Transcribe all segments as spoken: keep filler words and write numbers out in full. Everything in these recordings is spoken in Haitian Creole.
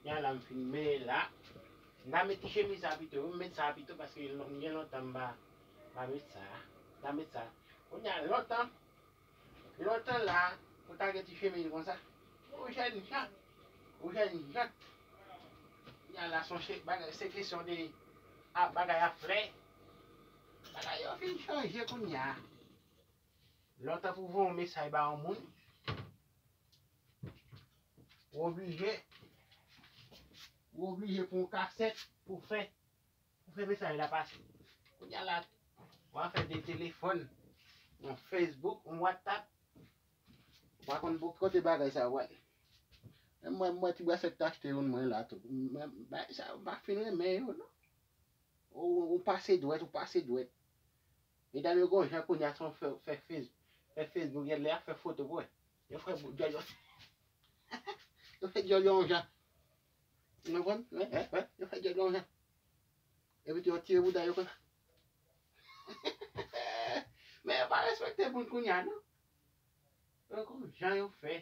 Kounye a la m fin mele la. M ta met ti chemiz sa pito wi, m met sa pito paske l gen lontan m pa, pa met sa. M ta met sa. Kounye a lontan, lontan la, ou ta gen ti chemiz konsa. Ou jèn jan, ou jèn jan. Kounye a la se yon bagay, se kesyon de a, bagay a flè. Bagay yo fin chanje kounye a. Lontan pou voye yon mesaj ba yon moun, ou oblije, ou oblije pran yon kasèt pou fè, pou fè mesaj la pase. Kounye a la, w a fè de telefòn, yon Facebook, yon WhatsApp. Ou pa konn pou kote bagay sa yo ale. Menm mwen, mwen, ti brasèt t achte youn mwen la tou. Men bagay sa yo, m pa fin renmen yo, non. Ou, ou pase dwèt, ou pase dwèt. Medam yo gon jan kounye a se yon fè, fè fez, fè Facebook, gen lè y ap fè foto pou wè. Yo fè djòl yo. Yo fè djòl yo yon jan. Ou konprann? Wè, wè, wè. Yo fè djòl yo yon jan. Epi tou yo tire bouda yo konsa. Men yo pa respekte moun kounye a, non. Yo gon jan yo fè.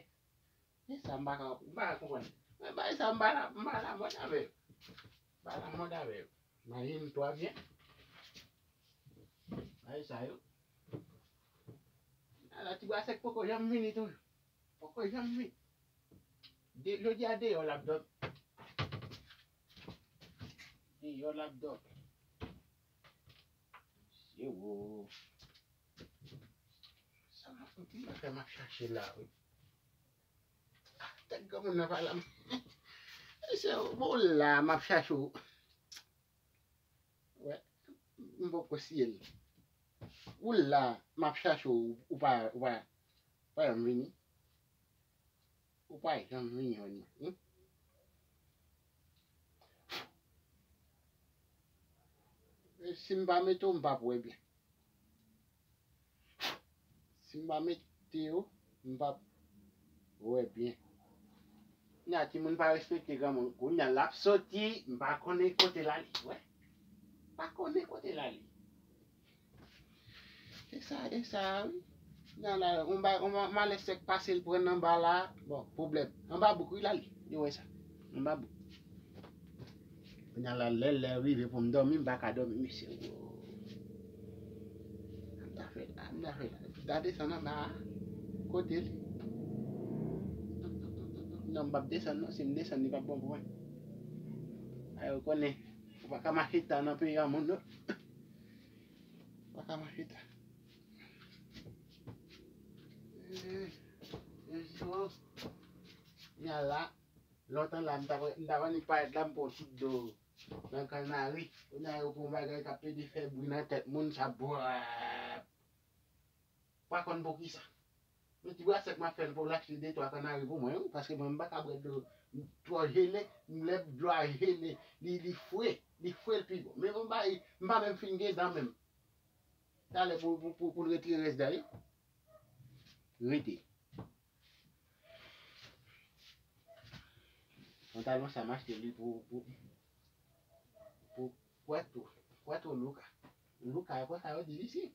E sa m pa ka, m pa ka konprann. Men bagay sa m pa la, m pa la mòd avè yo. M pa la mòd avè yo. Imajine twa byen. Bagay sa yo. Ala ti brasèt poko janm vini toujou. Poko janm vini. De, jodi a deyò l ap dòmi. Deyò l ap dòmi. Sewo. Sa m ap, m ap fè m ap chache la wi. Ah, tèt granmoun nan pa la. Se ou la m ap chache w. Wè, m poko siye l. Ou la, m ap chache w, ou pa, ou pa, pa janm vini. Ou pa janm vini, Rony. Hmm? E si m pa mete w, m p ap wè byen. Si m pa mete yo, m p ap wè byen. Kounye a timoun pa respekte granmoun. Kounye a l ap soti, m pa konnen kote l ale. Wè. M pa konnen kote l ale. E sa, e sa, wi. Kounye a la, yon ba, yon ma-, malè sèk pase l pran anba la. Bon, pwoblèm. Anba bouk, wi, l ale. Yo wè sa. Anba bouk. Kounye a la, lè, lè rive pou m dòmi, m pa ka dòmi, mesye. Sa m ta fè la, sa m ta fè la. M ta desann anba a. Kote l? Non, m p ap desann, non. Si m desann, li p ap bon pou mwen. Ay, ou konnen, ou pa ka mache ta nan peyi a moun, non. Ou pa ka mache ta. Eh, eh, oh. Kounye a la, lontan la, m t ap, m t ap annik parèt la, m pran yon ti dlo nan kanari. Kounye a yo pran yon bagay k ap pede fè bri nan tèt moun, sa bwap. Pa konn poukisa. Men ti brasèt m ap fè l pou l achte de twa kanari pou mwen, wi, paske mwen m pa ka bwè dlo twò jele, lè dlo a jele, li, li fre, li fre l pi bon. Men bon bagay, m pa menm fin gen dan menm. Talè pou, pou, pou, pou l retire rès dan yo. Rete. Pantalon sa m achte li pou, pou, pou Puerto, Puerto Luca. Luca, e konsa yo di l isi.